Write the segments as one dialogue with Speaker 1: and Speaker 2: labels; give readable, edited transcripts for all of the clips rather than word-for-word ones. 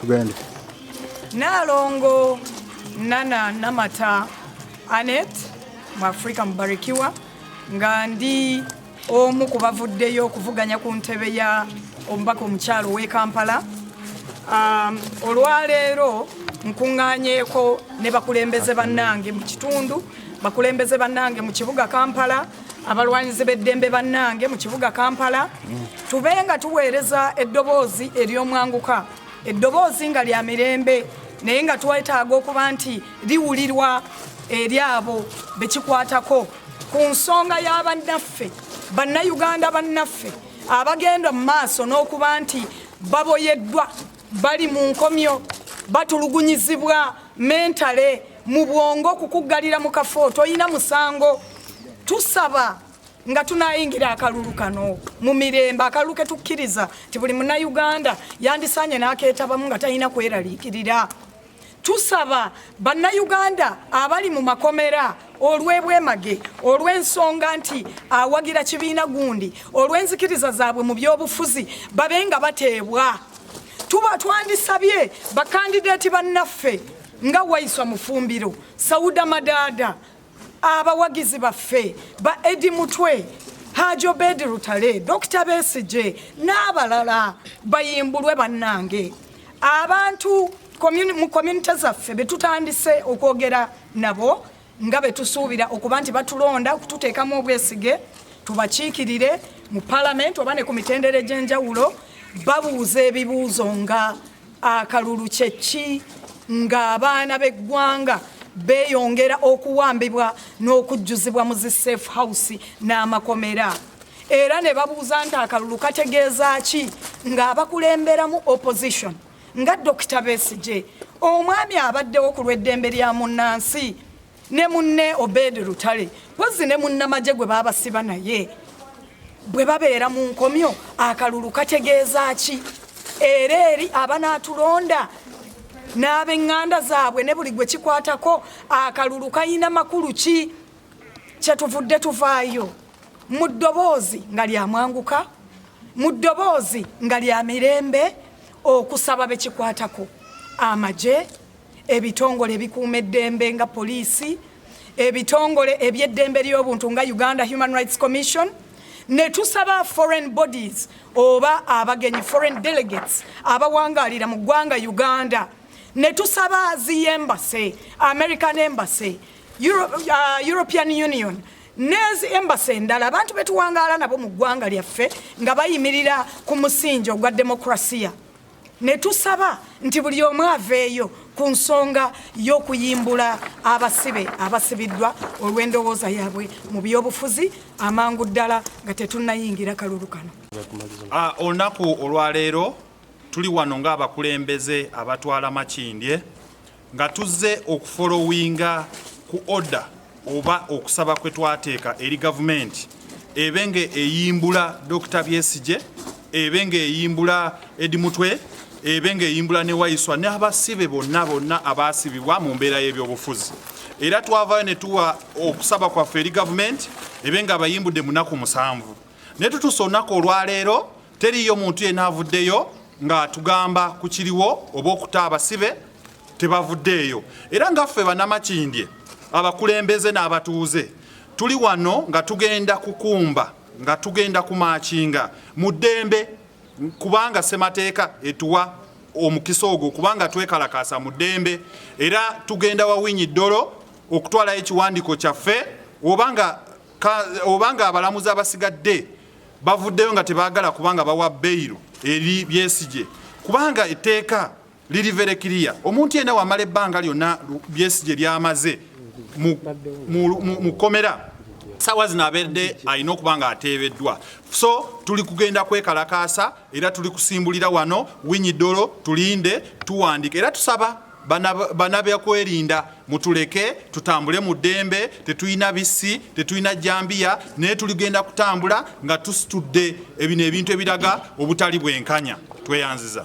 Speaker 1: Tugende.
Speaker 2: Naalongo Nana Namata Anet mu Afrika Mubarikiwa, nga ndi omu ku bavuddeyo okuvuganya ku ntebe ya omubaka omukyalo ow'e Kampala. Olwaleero nkuŋŋaanyeeko ne bakulembeze bannange mu kitundu, bakulembeze bannange mu kibuga Kampala, abalwanyizi b'eddembe bannange mu kibuga Kampala, tube nga tuweereza eddoboozi ery'omwanguka, eddoboozi nga lya mirembe, naye nga twetaaga okuba nti liwulirwa eri abo bekikwatako ku nsonga y'abannaffe, bannayuganda bannaffe abagenda mu maaso n'okuba nti baboyeddwa, bali mu nkomyo, batulugunyizibwa mentale mu bwongo, okukuggalira mu kafo toyina musango. Tusaba nga tunayingira akalulu kano mu mirembe, akalulu ke tukkiriza nti buli munnayuganda yandisaanye n'akeetabamu nga talina kweraliikirira. Tusaba bannayuganda abali mu makomera olw'ebwemage, olw'ensonga nti awagira kibiina gundi, olw'enzikiriza zaabwe mu byobufuzi, babe nga bateebwa. Tuba twandisabye bakandideeti bannaffe nga Waiswa Mufumbiro, Sauda Madaada, abawagizi baffe ba Eddie Mutwe, Haji Obed Lutale, Dr. Besigye n'abalala bayimbulwe. Bannange, abantu mu community zaffe betutandise okwogera nabo nga betusuubira okuba nti batulonda okututeekamu obwesige tubakiikirire mu parliament oba ne ku mitendera egy'enjawulo, babuuza ebibuuzo nga akalulu kyeki, ng'abaana b'eggwanga beeyongera okuwambibwa n'okujjuzibwa mu zi safe house n'amakomera, era ne babuuza nti akalulu kategeeza ki ng'abakulemberamu opposition nga Dr. Besigye, omwami abaddewo ku lw'eddembe lya munnansi, ne munne Obed Lutale, pozi ne munnamagye gwe babasiba naye, bwe babeera mu nkomyo, akalulu kategeeza ki era eri abanaatulonda n'ab'eŋŋanda zaabwe ne buli gwe kikwatako? Akalulu kayina makulu ki? Kyetuvudde tuvaayo mu ddoboozi nga lyamwanguka, mu ddoboozi nga lya mirembe, okusaba bekikwatako, amagye, ebitongole ebikuuma eddembe nga poliisi, ebitongole ebyeddembe ly'obuntu nga Uganda Human Rights Commission, ne tusaba foreign bodies oba abagenyi, foreign delegates abawangaalira mu ggwanga Uganda, ne tusaba zi embassy, American Embassy, European Union nezi embassy endala, abantu betuwangaala nabo mu ggwanga lyaffe nga bayimirira ku musingi ogwa demokrasiya, ne tusaba nti buli omu aveeyo ku nsonga y'okuyimbula abasibe abasibiddwa olw'endowooza yaabwe mu byobufuzi amangu ddala nga tetunnayingira kalulu kano.
Speaker 3: Olunaku olwaleero tuli wano ng'abakulembeze abatwala Makindye nga tuzze okufollowinga ku order oba okusaba kwe twateeka eri gavumenti ebe nga eyimbula Dr. Besigye, ebe nga eyimbula Eddie Mutwe, ebe nga eyimbula ne Waiswa n'abasibe bonna bonna abaasibibwa mu mbeera y'ebyobufuzi. Era twavayo ne tuwa okusaba kwaffe eri gavumenti ebe nga abayimbudde mu nnaku 7, naye tutuuse olunaku olwaleero teriiyo muntu yenna avuddeyo ng'atugamba ku kiriwo oba okuta abasibe, tebavuddeeyo. Era nga ffe bannamakindye, abakulembeze n'abatuuze, tuli wano nga tugenda kukumba, nga tugenda kumarchinga mu ddembe, kubanga ssemateeka etuwa omukisa ogwo, kubanga twekalakaasa mu ddembe. Era tugenda wa Owiny Dollo okutwalayo ekiwandiiko kyaffe, obanga abalamuzi abasigadde bavuddeyo nga tebaagala kubanga bawa bail eri Besigye, kubanga etteeka liri very clear. Omuntu yenna wamala ebbanga lyonna Besigye lyamaze mu kkomera, saawa zino abedde alina okuba nga ateebeddwa. So tuli kugenda kwekalakaasa era tuli kusimbulira wano Owiny Dollo, tulinde tuwandike. Era tusaba banabyakwerinda mutuleke tutambule mu ddembe. Tetulina bisi, tetulina jambiya, naye tuligenda kutambula nga tusitudde ebino ebintu ebiraga obutali bwenkanya. Tweyanziza.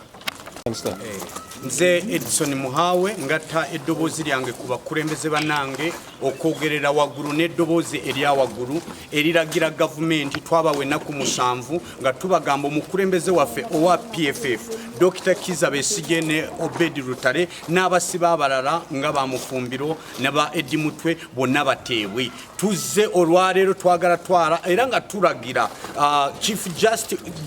Speaker 4: Nze Edison Muhawe, ngatta eddoboozi lyange ku bakulembeze bannange.
Speaker 1: Okwogerera waggulu n'eddoboozi erya waggulu eriragira gavumenti, twabawa ennaku 7 nga tubagamba omukulembeze waffe owa PFF Dr Kiza Besigye ne Obedi Lutale n'abasiba abalala nga bamufumbiro ne ba Eddie Mutwe bonna bateebwe. Tuzze olwaleero twagala twala era nga tulagira Chief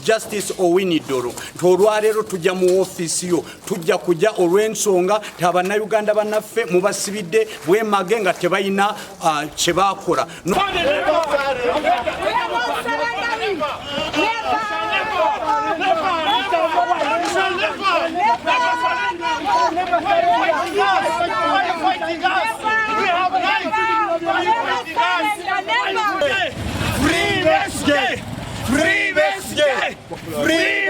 Speaker 1: Justice Owiny Dollo nti olwaleero tujja mu ofiisi yo, tujja kujja olw'ensonga nti abannayuganda bannaffe mubasibidde bwemage nga tebalina kye baakola.
Speaker 4: Free Besigye! Free Besigye! Free